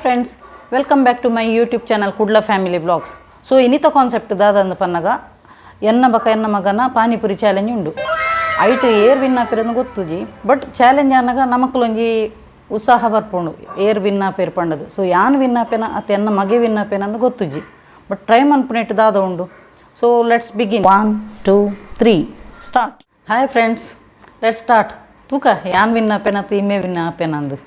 Friends, welcome back to my YouTube channel Kudla family vlogs. So ಇನಿತ concept ದಾದಂದು ಪನ್ನಗ ಎನ್ನ ಬಕ ಎನ್ನ ಮಗನ ಪಾನಿಪುರಿ ಚಾಲೆಂಜ್ ಉಂಡು. ಐಟ್ ಏರ್ ವಿನ್ ಆಪೇರಂದು ಗೊತ್ತುಜಿ, ಬಟ್ ಚಾಲೆಂಜ್ ಅನ್ನಗ ನಮಕ್ಲೊಂಜಿ ಉತ್ಸಾಹ ಬರ್ಪುಂಡು ಏರ್ ವಿನ್ ಆಪೇರ್ ಪಂಡದು. ಸೊ ಯಾನ್ ವಿನ್ ಆಪೇನ ಅತ್ತ ಎನ್ನ ಮಗೆ ವಿನ್ ಆಪೇನ ಅಂದ್ ಗೊತ್ತುಜಿ, ಬಟ್ ಟ್ರೈ ಮನ್ಪುನೆಟ್ ದಾದ ಉಂಡು. So let's begin. 1 2 3 start. Hi friends, let's start. ತೂಕ ಯಾನ್ ವಿನ್ ಆಪೇನ ಅತ್ತ ಇಮ್ಮೆ ವಿನ್ ಆಪೇನ ಅಂದು.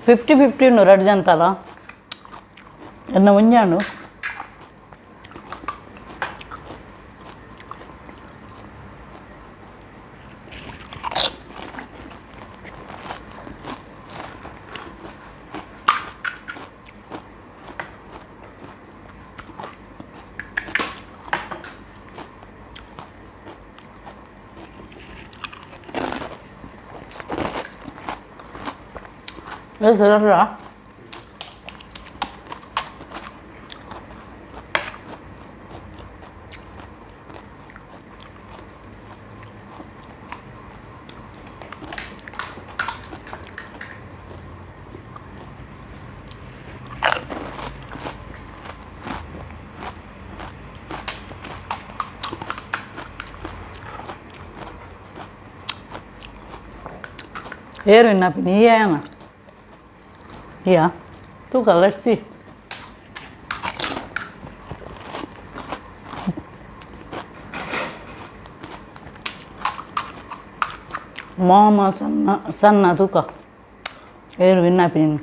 ಫಿಫ್ಟಿ ಫಿಫ್ಟಿ ಉಂಡು ರಡ್ಡ್ ಜಂತಲ ಎನ್ನ ಒಂಜಾಂಡು. ಏರು ಇನ್ನಪ್ಪ ನೀಯೇನ. Yeah, ತೂಕ, let's see. ಮಾಮ ಸಣ್ಣ ಸಣ್ಣ ತೂಕ ಏರು ವಿನ್ನಾಪಿನಿ.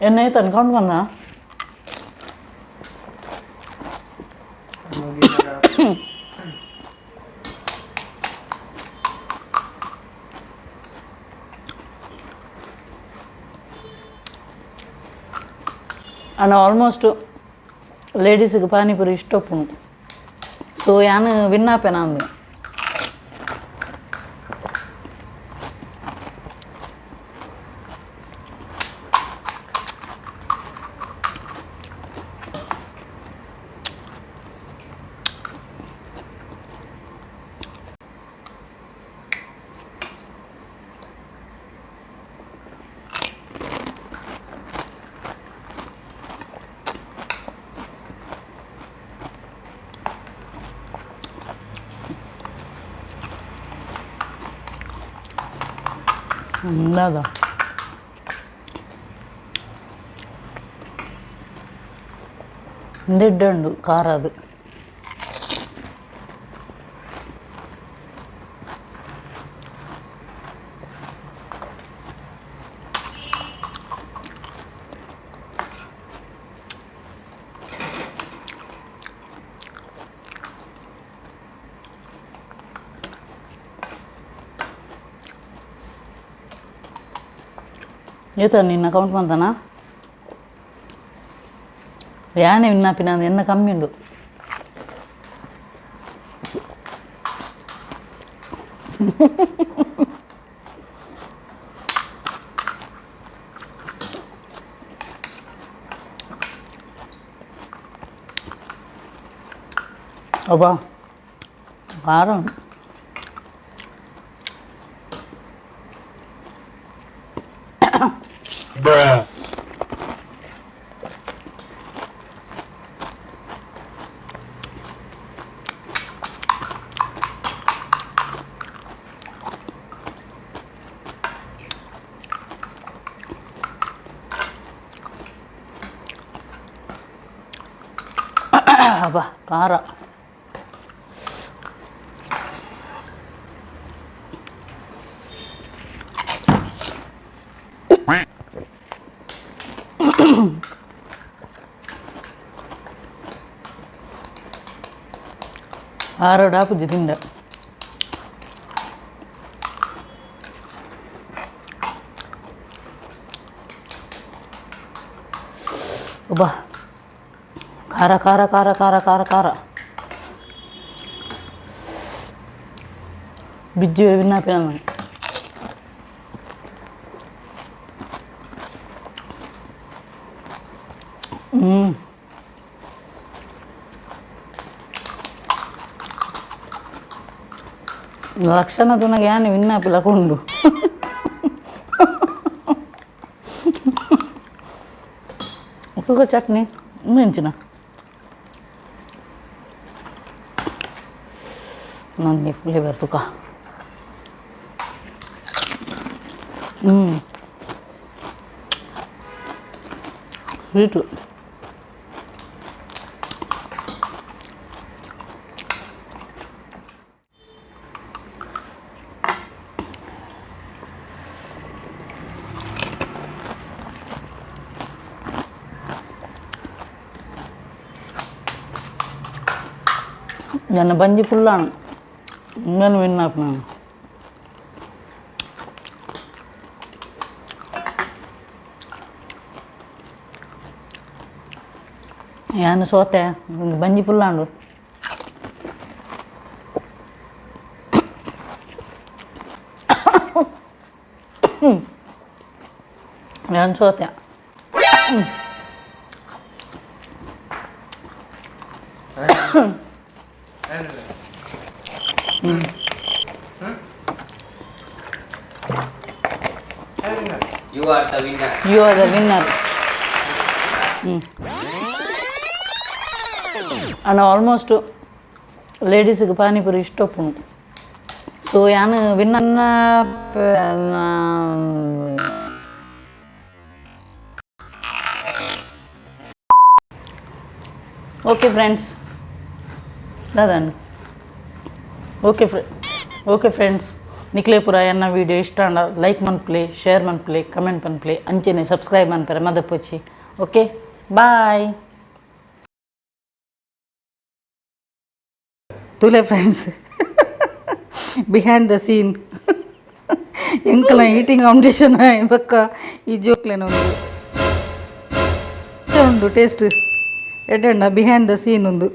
ಎಣ್ಣೆ ತನ್ಕೊಂಡು ಬಂದ. ಅಂಡ್ ಆಲ್ಮೋಸ್ಟ್ ಲೇಡೀಸ್ಗೆ ಪಾನಿಪುರಿ ಇಷ್ಟೊಪ್ಪುನು. ಸೊ ಯಾನ್ ವಿನ್ ಆಪೆನ ಅಂದು. ದಾದ ಉಂದೆಡ್ಡೆ ಉಂಡು ಖಾರ ಅದು. ಏತ ನಿನ್ನ ಕೌಂಟ್ ಮಂತನಾ ಯಾನೆ ವಿನ್ನಾಪಿನ ಎನ್ನ ಕಮ್ಮಿ ಉಂಡು. ಅಬ್ಬಾ ಖಾರ ಉಂಟು. Bruh. ಅಬ್ಬಾ ಖಾರ. ಆರು ಡಾಪುಜಿ ತಿಂದ. ಅಬ್ಬಾ ಖಾರ ಖಾರ ಖಾರ ಖಾರ ಖಾರ ಖಾರ. ಬಿಜ್ಜು ವಿನ್ನಾಪಿನ. ಲಕ್ಷಣ ತುನಗೆ ಯಾನು ವಿನ್ನಾಪಿಲ ಕೊಂಡು. ಸುಗ ಚಟ್ನಿ ಮೆಂಚಿನ ನಂದಿ ಫ್ಲೇವರ್ ತುಕ. ಸ್ವೀಟು. ನನ್ನ ಬಂಜಿ ಫುಲ್ಲಾನು ನಾನು ವಿನ್ ನಾನು. ಯಾನು ಸೋತೆ, ಬಂಜಿ ಫುಲ್ ಆಂಡು. ಯಾನು ಸೋತೆ. You are the winner. You are the winner. And almost ಲೇಡೀಸ್ಗೆ pani puri ಇಷ್ಟೊಪ್ಪುನು. ಸೊ ಯಾನು ವಿನ್ನ. ಓಕೆ ಫ್ರೆಂಡ್ಸ್, ದಾದಂಡು. ಓಕೆ ಫ್ರೆಂಡ್ಸ್, ನಿಕ್ಲೇಪುರ ಎನ್ನ ವೀಡಿಯೋ ಇಷ್ಟ ಅಂಡ ಲೈಕ್ ಮನ್ಪ್ಲೆ, ಶೇರ್ ಮನ್ಪ್ಲೆ, ಕಮೆಂಟ್ ಮನ್ಪ್ಲೆ, ಅಂಚೆನೆ ಸಬ್ಸ್ಕ್ರೈಬ್ ಮನ್ಪರೆ ಮದಪೊಚ್ಚಿ. Okay, bye. ತೂಲೆ ಫ್ರೆಂಡ್ಸ್, ಬಿಹೈಂಡ್ the scene ಎಂಕಲ ಈಟಿಂಗ್ ಕಾಂಪಿಟೇಷನ್ ಬೊಕ್ಕ ಈ ಜೋಕ್ಲೆನ ಉಂಡು ಉಂಡು ಟೇಸ್ಟ್ ಎಡ್ಡೆ. ಬಿಹೈಂಡ್ the scene ಉಂದು.